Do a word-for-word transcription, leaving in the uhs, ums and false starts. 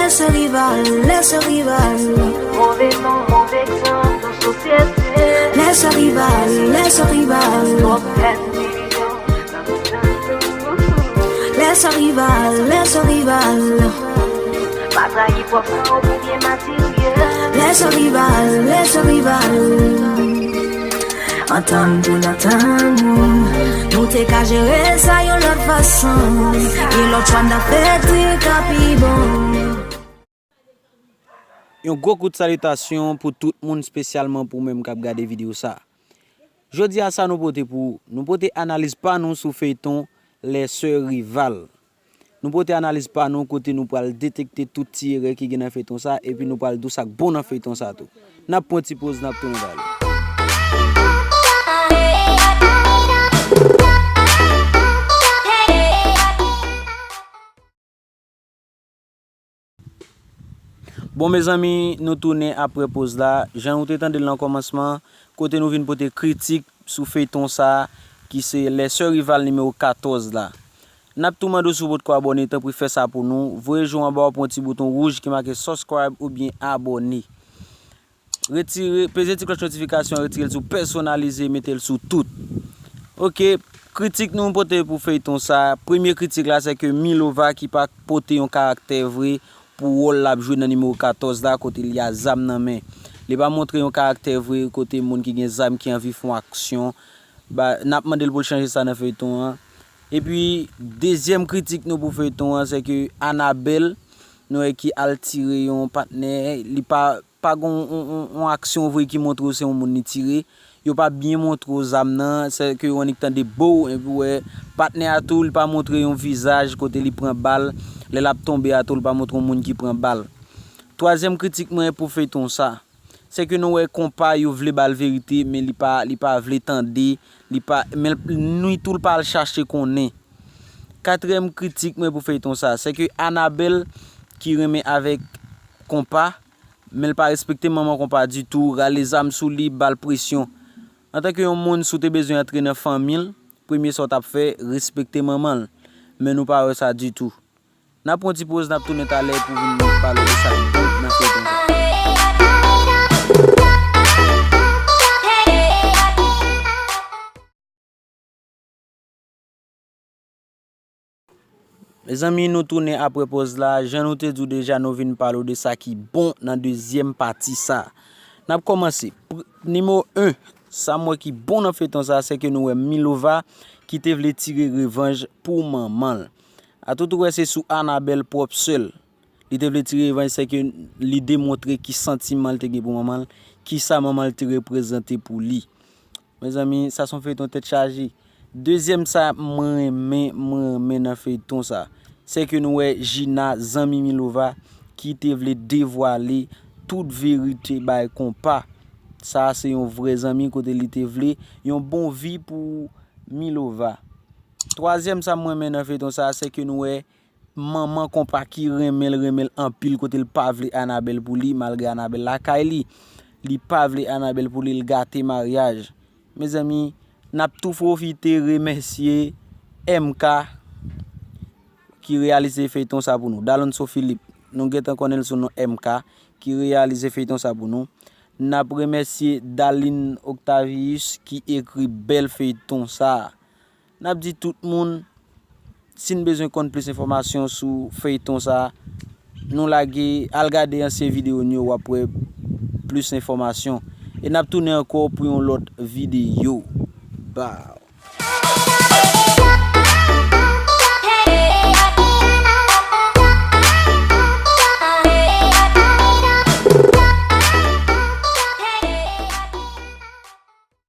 Lè sè rival, lè sè rival. Move non, move egzanp nan sosyete. Lè sè rival, lè sè rival. Twòp ènmi divizyon nan mitan nou. Lè sè rival, lè sè rival. Pa trayi pwòp tan w pou byen materyèl. Lè sè rival, lè sè rival. Antann pou n antann nou. Nou te ka jere sa yon lòt fason. E lòt fwa n ap fè ti ka pi bon. Yon gwo kout salitasyon pou tout moun, espesyalman pou menm k ap gade videyo sa. Jodi a, sa nou pote pou ou? Nou pote analiz pa nou sou feyton Les Sœurs Rivales. Nou pote analiz pa nou kote nou pral detekte tout ti erè ki gen nan feyton sa, epi nou pral di w sa k bon nan feyton sa tou. N ap pran ti poz, n ap tounen ba nou. Bon, mezanmi, nou tounen apre poz la. Jan nou te tande l nan kòmansman, kote nou vin pote kritik sou feyton sa, ki se Les Sœurs Rivales nimewo katòz la. N ap tou mande w, si w potko abòne, tanpri fè sa pou nou. Voye je w anba w pou yon ti bouton wouj ki make subscribe oubyen abòne. Retire, peze ti klòch notifikasyon, retire l sou pèsonalize, mete l sou tout. Oke, kritik nou pote pou feyton sa. Premye kritik la, se ke Milova ki pa pote yon karaktè vre pou wòl l ap jwe nan nimewo katòz la, kote li a zam nan men. Li pa montre yon karaktè vre kote moun ki gen zam ki anvi fè yon aksyon. Ba, n ap mande l pou l chanje sa nan feyton an. Epi, dezyèm kritik nou pou feyton an, se ke Anabel, nou wè ki al tire yon patnè, li pa pa gen yon, yon, yon, yon aksyon vre ki montre w se yon moun li tire. Yo pa byen montre w zam nan, se ke w annik tande bow, epi w wè patnè a tou, li pa montre yon vizaj kote li pran bal. Lè l ap tonbe a tou, li pa montre yon moun ki pran bal. Twazyèm kritik mwen pou feyton sa, se ke nou wè Konpa, yo vle ba l verite, men li pa, li pa vle tande, li pa, men l, ni tou l pa al chache konnen. Katriyèm kritik mwen pou feyton sa, se ke Anabel ki renmen avèk Konpa, men l pa respekte manman Konpa ditou, rale zam sou li, ba l presyon. Antanke yon moun, si w te bezwen antre nan fanmi l, premye sa w t ap fè, respekte manman l. Men nou pa wè sa ditou. N ap pran ti poz, n ap tounen talè pou vin pale de sa k bon nan feyton sa. Mezanmi, nou tounen apre pòz la. Jan nou te di w deja, nou vin pale w de sa ki bon nan dezyèm pati sa. N ap kòmanse. Pr-, nimewo en, sa m wè ki bon nan feyton sa, se ke nou wè Milova ki te vle tire revanj pou manman l. A tout ou wè se sou Anabel pwòp sè l. Li te vle tire revanj, se ke li demontre ki santiman l te gen pou manman l, ki sa manman l te reprezante pou li. Mezanmi, sa se yon feyton tèt chaje. Dezyèm sa mwen renmen, mwen renmen nan feyton sa, se ke nou wè Gina, zanmi Milova, ki te vle devwale tout verite bay Konpa. Sa se yon vrè zanmi kote li te vle yon bon vi pou Milova. Twazyèm sa mwen renmen nan feyton sa, se ke nou wè manman Konpa ki renmen l, renmen l anpil, kote l pa vle Anabel pou li, malgre Anabel lakay li. Li pa vle Anabel pou li, l gate maryaj. Mezanmi, n ap tou pwofite remèsye M K ki reyalize feyton sa pou nou. Dalonso Philippe, nou gentan konnen l sou non M K, ki reyalize feyton sa pou nou. N ap remèsye Daline Octavius ki ekri bèl feyton sa. N ap di tout moun, si n bezwen konn plis enfòmasyon sou feyton sa, nou lage, al gade ansyen videyo n yo, w ap wè plis enfòmasyon. E n ap tounen ankò pou yon lòt videyo. Baw.